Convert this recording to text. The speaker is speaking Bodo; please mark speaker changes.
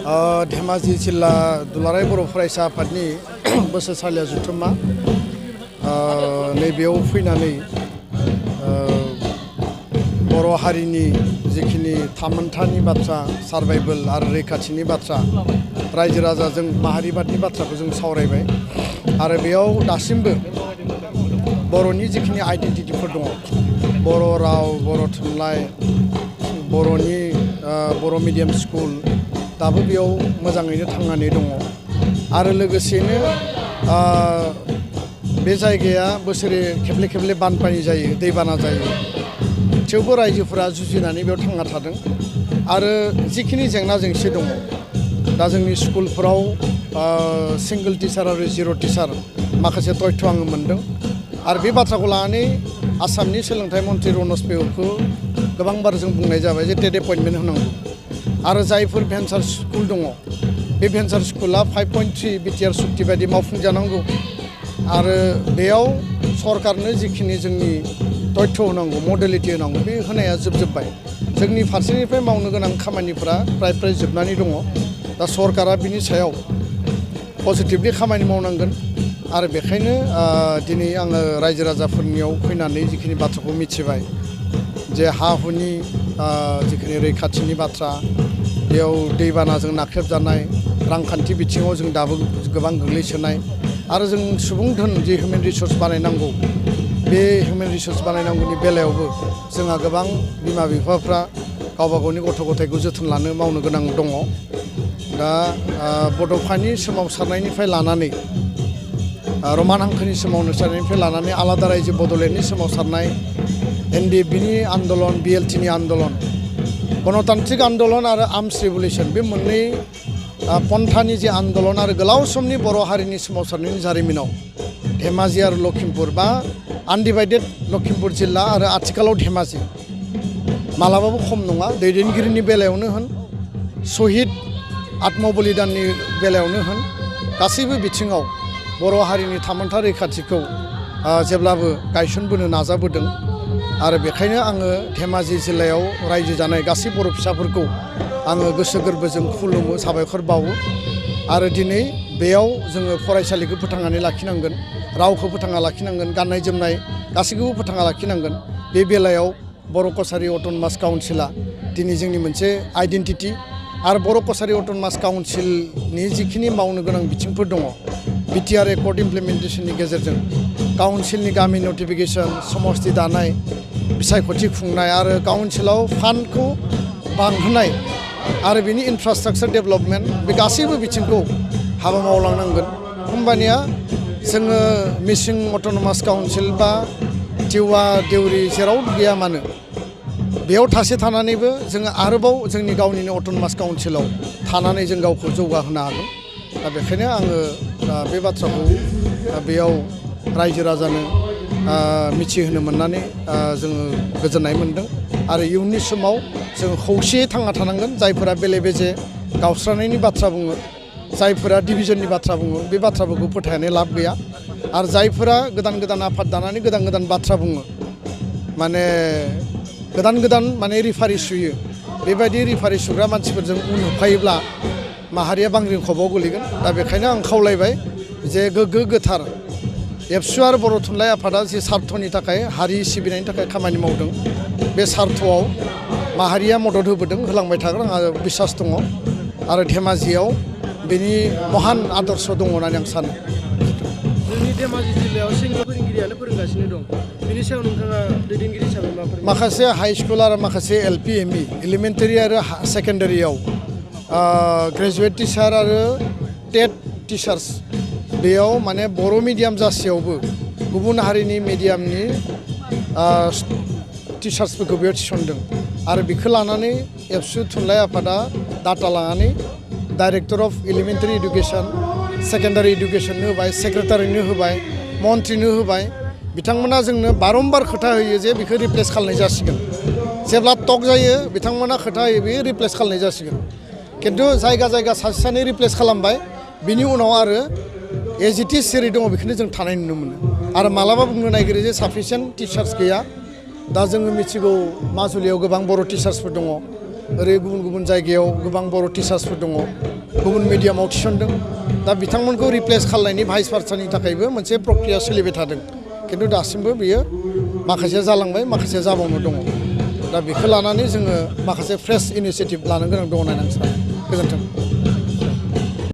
Speaker 1: धेमाजि जिल्ला दुलाराय बर' फरायसा आफादनि बोसोरसालिया जुथुम्मा नैबेयाव फैनानै बर' हारिनि जिखिनि थामोनथानि बाथ्रा सार्भाइभेल आरो रैखाथिनि बाथ्रा रायजो राजाजों माहारिबादनि बाथ्राखौ जों सावरायबाय आरो बेयाव दासिमबो बर'नि जिखिनि आइडेन्टिटिफोर दङ बर' राव बर' थुनलाइ बर'नि बर' मिडियाम स्कुल दाबो बेयाव मोजाङैनो थांनानै दङ आरो लोगोसेनो बे जायगाया बोसोरे खेबले खेबले बानपानी जायो दैबाना जायो थेवबो रायजोफोरा जुजिनानै बेयाव थांना थादों आरो जिखिनि जेंना जेंसि दङ दा जोंनि स्कुलफोराव सिंगल टिचार आरो जिर' टिचार माखासे तथ्य आङो मोनदों आरो बे बाथ्राखौ लानानै आसामनि सोलोंथाइ मन्थ्रि रनज पेगुखौ गोबांबार जों बुंनाय जाबाय जे टेट एपइन्टमेन्ट होनांगौ आरो जायफोर भेन्सार स्कुल दङ बे भेन्सार स्कुला 5.3 बिटिआर सुक्ति बायदि मावफुंजानांगौ आरो बेयाव सरकारनो जिखिनि जोंनि तथ्य होनांगौ मडेलिटि होनांगौ बे होनाया जोबजोब्बाय जोंनि फारसेनिफ्राय मावनो गोनां खामानिफोरा प्राय जोबनानै दङ दा सरकारा बिनि सायाव पजिटिभलि खामानि मावनांगोन आरो बेखायनो दिनै आङो रायजो राजाफोरनियाव फैनानै जिखिनि बाथ्राखौ मिथिबाय जे हा हुनि जिखिनि रैखाथिनि बाथ्रा बेयाव दैबानाजों नाख्रेबजानाय रांखान्थि बिथिङाव जों दाबो गोबां गोग्लैसोनाय आरो जों सुबुं धोन जे हिउमेन रिसर्स बानायनांगौ बे हिउमेन रिसर्स बानायनांगौनि बेलायावबो जोंहा गोबां बिमा बिफाफ्रा गावबा गावनि गथ' गथायखौ जोथोन लानो मावनो गोनां दङ दा बड'फानि सोमावसारनायनिफ्राय लानानै रमान हांखोनि सोमावसारनायनिफ्राय लानानै आलादा रायजो बड'लेण्डनि सोमावसारनाय एनडिएफबिनि आन्दलन बिएलटिनि आन्दलन गणतान्त्रिक आन्दलन आरो आर्म्स रिभलिउसन बे मोननै पन्थानि जे आन्दलन आरो गोलाव समनि बर' हारिनि सोमावसारनायनि जारिमिनाव धेमाजि आरो लखिमपुर बा आनडिभाइडेड लखिमपुर जिल्ला आरो आथिखालाव धेमाजि मालाबाबो खम नङा दैदेनगिरिनि बेलायावनो होन शहीद आत्मबलिदाननि बेलायावनो होन गासैबो बिथिङाव बर' हारिनि थामोनथा रैखाथिखौ जेब्लाबो गायसनबोनो नाजाबोदों आरो बेखायनो आङो धेमाजि जिल्लायाव रायजो जानाय गासै बर' फिसाफोरखौ आङो गोसो गोरबोजों खुलुमो साबायखर बावो आरो दिनै बेयाव जोङो फरायसालिखौ फोथांनानै लाखिनांगोन रावखौ फोथांना लाखिनांगोन गाननाय जोमनाय गासैखौबो फोथांना लाखिनांगोन बे बेलायाव बर' कसारि अट'नमास काउन्सिला दिनै जोंनि मोनसे आइडेन्टिटि आरो बर' कसारि अट'नमास काउन्सिलनि जिखिनि मावनो गोनां बिथिंफोर दङ बिटिआर एकर्ड इमप्लिमेन्टेसननि गेजेरजों काउन्सिलनि गामि नटिफिकेसन समस्ति दानाय बिसायख'थि खुंनाय आरो काउन्सिलाव फान्डखौ बांहोनाय आरो बिनि इनफ्रास्ट्राक्चार डेभेलपमेन्ट बे गासैबो बिथिंखौ हाबा मावलांनांगोन होमबानिया जोङो मिसिं अट'नमास काउन्सिल बा टिवा देउरि जेराव गैया मानो बेयाव थासे थानानैबो जोङो आरोबाव जोंनि गावनिनो अट'नमास काउन्सिलाव थानानै जों गावखौ जौगाहोनो हागोन दा बेखायनो आङो बे बाथ्राखौ बेयाव रायजो राजानो मिथिहोनो मोननानै जोङो गोजोननाय मोन्दों आरो इयुननि समाव जों खौसेयै थांना थानांगोन जायफोरा बेले बेजे गावस्रानायनि बाथ्रा बुङो जायफोरा डिभिजननि बाथ्रा बुङो बे बाथ्राफोरखौ फोथायनानै लाब गैया आरो जायफोरा गोदान गोदान आफाद दानानै गोदान गोदान बाथ्रा बुङो माने गोदान माने रिफारि सुयो बेबायदि रिफारि सुग्रा मानसिफोरजों उन होफायोब्ला माहारिया बांग्रिं खबाव गोलैगोन दा बेखायनो आं खावलायबाय जे गोग्गो गोथार एबसु आरो बर' थुनलाइ आफादा जे सार्थनि थाखाय हारि सिबिनायनि थाखाय खामानि मावदों बे सार्थआव माहारिया मदद होबोदों होलांबाय थागोन आंहा बिसास दङ आरो धेमाजियाव बेनि महान आदर्श दङ होननानै आं सानो
Speaker 2: जोंनि धेमाजि जिल्लायाव सिंग्रा फोरोंगिरियानो फोरोंगासिनो दं बेनि सायाव नोंथाङा दैदेनगिरि हिसाबै मा फोरोङो
Speaker 1: माखासे हाइ स्कुल आरो माखासे एलपि एमइ एलिमेन्टारि आरो सेकेन्डारियाव ग्रेजुवेट टिचार आरो टेट टिचार्स बेयाव माने बर' मिडियाम जासेयावबो गुबुन हारिनि मिडियामनि टिचार्सफोरखौ बेयाव थिसनदों आरो बेखौ लानानै एबसु थुनलाइ आफादा डाटा लानानै director of elementary education secondary इडुकेसननो होबाय सेक्रेटारिनो होबाय मन्थ्रिनो होबाय बिथांमोना जोंनो बारम्बार खोथा होयो जे बेखौ रिप्लेस खालामनाय जासिगोन जेब्ला टक जायो बिथांमोना खोथा होयो बेयो रिप्लेस खालामनाय जासिगोन खिन्थु जायगा जायगा सासे सानै रिप्लेस खालामबाय बिनि उनाव आरो एज इट इज जेरै दङ बेखौनो जों थानाय नुनो मोनो आरो मालाबा बुंनो नागिरो जे साफिसियेन्ट टिचार्स गैया दा जोङो मिथिगौ माजुलियाव गोबां बर' टिचार्सफोर दङ ओरै गुबुन गुबुन जायगायाव गोबां बर' टिचार्सफोर दङ गुबुन मिडियामाव थिसनदों दा बिथांमोनखौ रिप्लेस खालामनायनि भाइस भार्सानि थाखायबो मोनसे प्रक्रिया सोलिबाय थादों खिन्थु दासिमबो बियो माखासे जालांबाय माखासे जाबावनो दङ दा बेखौ लानानै जोङो माखासे फ्रेश इनिसियेटिभ लानो गोनां दङ होननानै आं सानो गोजोन्थों